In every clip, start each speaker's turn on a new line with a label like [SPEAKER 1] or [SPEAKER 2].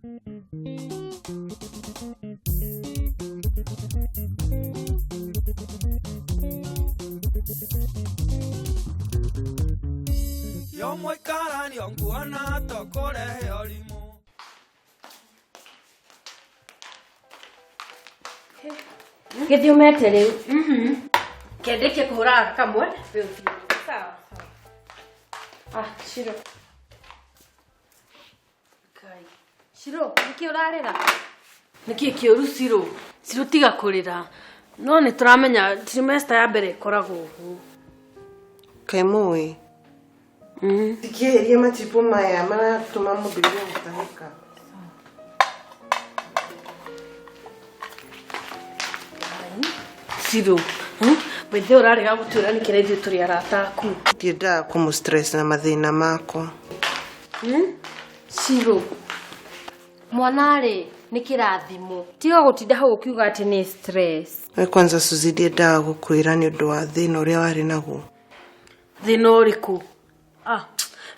[SPEAKER 1] Yo mũikaranio nguona tũkũrehe ũrimũ.
[SPEAKER 2] Gĩthiĩ ũmete rĩu. Kendĩkie kũhũra gaka kamwe we ũthiĩ. Sawa. Ah, Shiro. Ngai. Shiro, nĩkĩ ũrarĩra?
[SPEAKER 3] Nĩkĩ kĩũru Shiro? Shiro tiga kũrĩra. No nĩ tũramenya trimester ya mbere ĩkoragwo ũguo.
[SPEAKER 4] Kaĩ mũĩ Ndingĩeheria machipo maya maratũma mũndũ aigue gũtahĩka.
[SPEAKER 3] Shiro, Bethe ũrarega gũtwĩra nĩkĩ na ithuĩ tũrĩ arata aku.
[SPEAKER 4] Ndiendaga kũmũ stress na mathĩna makwa.
[SPEAKER 3] Shiro,
[SPEAKER 2] Mwana-rĩ, nĩ kĩrathimo. Tiga gũtinda hau ũkiuga atĩ nĩ stress.
[SPEAKER 4] We kwanza Suzy ndiendaga gũkwĩra nĩ ũndũ wa thĩna ũrĩa warĩ naguo.
[SPEAKER 3] Thĩna ũrĩkũ? Ah,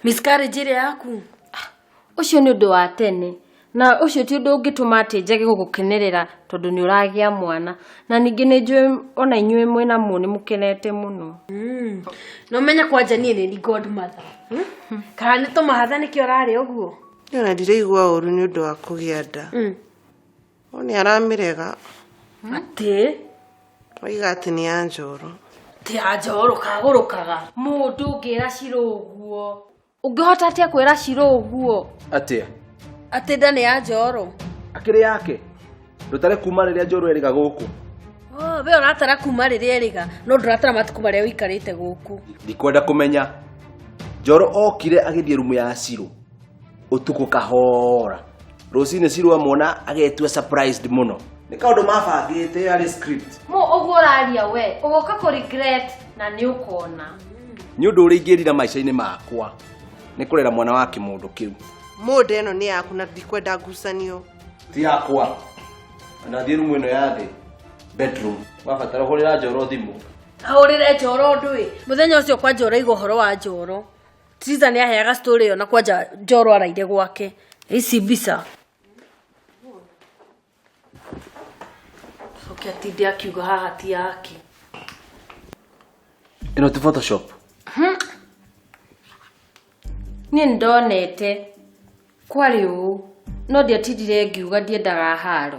[SPEAKER 3] miscarriage ĩrĩa yaku.
[SPEAKER 2] Ũcio nĩ ũndũ wa tene. Na ũcio ti ũndũ ũngĩtũma atĩ njage gũgũkenerera tondũ nĩ ũragĩa mwana. Na ningĩ nĩ njũĩ ona inyuĩ mwĩna mo nĩ mũkenete mũno.
[SPEAKER 3] No menya kwanja niĩ nĩ ni godmother. Kana nĩ tũmahatha nĩkĩo ũrarĩ ũguo?
[SPEAKER 4] Niĩ ona ndiraigua ũru nĩ ũndũ wa kũgĩa nda. O nĩ aramĩrega.
[SPEAKER 3] Atĩ?
[SPEAKER 4] Oiga atĩ nĩ ya njoro.
[SPEAKER 3] Ti ya njoro kagũrũkaga.
[SPEAKER 2] Mũndũ ũngĩra Shiro ũguo. Ũngĩhota atĩa kwĩra Shiro ũguo?
[SPEAKER 5] Atĩa?
[SPEAKER 3] Atĩ nda nĩ ya njoro.
[SPEAKER 5] Akĩrĩ yake? Ndũtare kuma rĩrĩa njoro ĩrĩga gũkũ.
[SPEAKER 3] Oh, we ũratara kuma rĩrĩa ĩrĩga, no ndũratara matukũ marĩa ũikarĩte gũkũ.
[SPEAKER 5] Ndikwenda kũmenya. Njoro okire agĩthiĩ rumu ya Shiro. Ũtukũ kahora. Rũcinĩ Shiro amwona agetua surprised mũno. Nĩ kaũndũ mabangĩte harĩ script.
[SPEAKER 2] Mo ũguo ũraria we, ũgoka kũ regret na nĩ ũkona.
[SPEAKER 5] Nĩ ũndũ ũrĩa ingĩrira maica-inĩ makwa nĩ kũrera mwana wa kĩmũndũ kĩu.
[SPEAKER 4] Mũndũ ĩno nĩ yaku na ndikwenda ngucanio.
[SPEAKER 5] Ti yakwa. Na thiĩ rumu ĩno ya thĩ. Bedroom. Wabatara ũhũrĩra Njoro thimũ.
[SPEAKER 3] Ahũrĩre njoro ũndũ ĩ. Mũthenya ũcio kwanja ũraiga ũhoro wa njoro. Triza nĩ aheaga story ĩyo na kwanja njoro araire gwake. Ici mbica. Coke atinde akiuga haha ti yake.
[SPEAKER 5] Ĩno ti Photoshop.
[SPEAKER 2] Niĩ nĩndonete kwarĩ ũũ no ndiatindire ngiuga ndiendaga haro.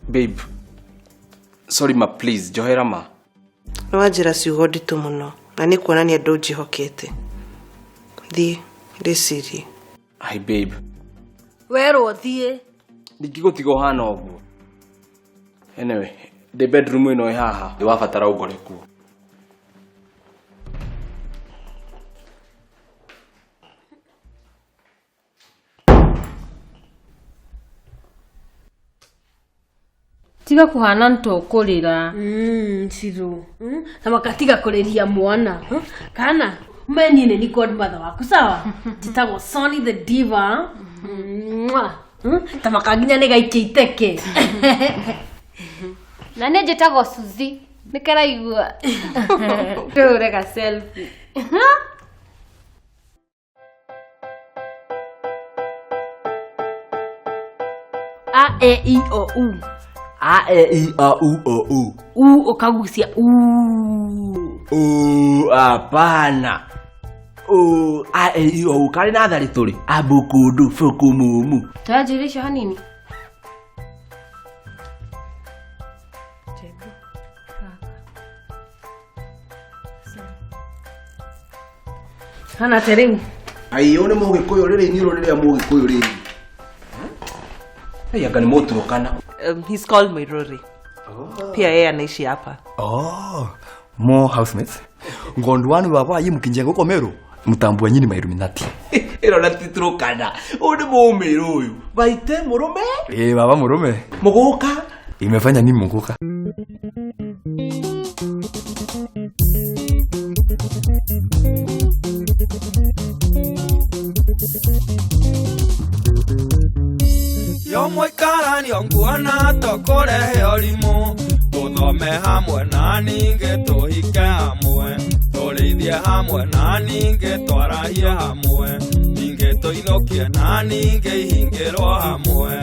[SPEAKER 5] Babe. Sorry ma please, njohera ma.
[SPEAKER 4] Nĩ wanjĩra ciugo nditũ mũno na nĩ kuonania ndũnjĩhokete. Thiĩ, ndĩcirie.
[SPEAKER 5] Hi babe.
[SPEAKER 3] Werwo thiĩ.
[SPEAKER 5] Ndingĩgũtiga ũhana ũguo. Anyway, ndĩ bedroom ĩno ĩ haha. Wabatara ũngore kuo.
[SPEAKER 2] Tiga kũhana nĩtũkũrĩra.
[SPEAKER 3] Shiro. Na makatiga kũrĩria mwana. Kana me niĩ nĩ ni godmother waku sawa? Njĩtagwo Sonny the Diva. Mwah. Ta makanginya nĩ gaikia iteke.
[SPEAKER 2] Na niĩ njĩtagwo Suzy. Nĩkaraigua. Tũhũre ga selfie.
[SPEAKER 3] A E I O U.
[SPEAKER 5] A E I O U O U.
[SPEAKER 3] U ũkagucia U.
[SPEAKER 5] U hapana. U A E I O U karĩ natharĩ tũrĩ. Abukundu fukumumu.
[SPEAKER 2] Tũranjĩra icio hanini.
[SPEAKER 3] Hana atĩa rĩu?
[SPEAKER 5] Ai ũyũ nĩ mũgĩkũyũ rĩrĩ inyuĩ rĩrĩa mũgĩkũyũ rĩrĩ. Ai anga nĩ mũturũkana.
[SPEAKER 6] He's called Moirori. Pia yeye anaishi hapa.
[SPEAKER 7] Oh, more housemates. Ngondwani baba yi mukinjengo ko Meru. Mutambua nyini mailuminati.
[SPEAKER 5] Ĩno na ti Turũkana. Ũyũ nĩ mũmĩrũ ũyũ. Baite mũrũme.
[SPEAKER 7] Eh, baba murume.
[SPEAKER 5] Mũgũka.
[SPEAKER 7] Imefanya nini muguka?
[SPEAKER 1] Yo mũikaranio nguona tũkũrehe ũrimũ. Tũthome hamwe na ningĩ tũhike hamwe. Tũrĩithie hamwe na ningĩ twarahie hamwe. Tũinũkie na ningĩ ihingĩrwo hamwe.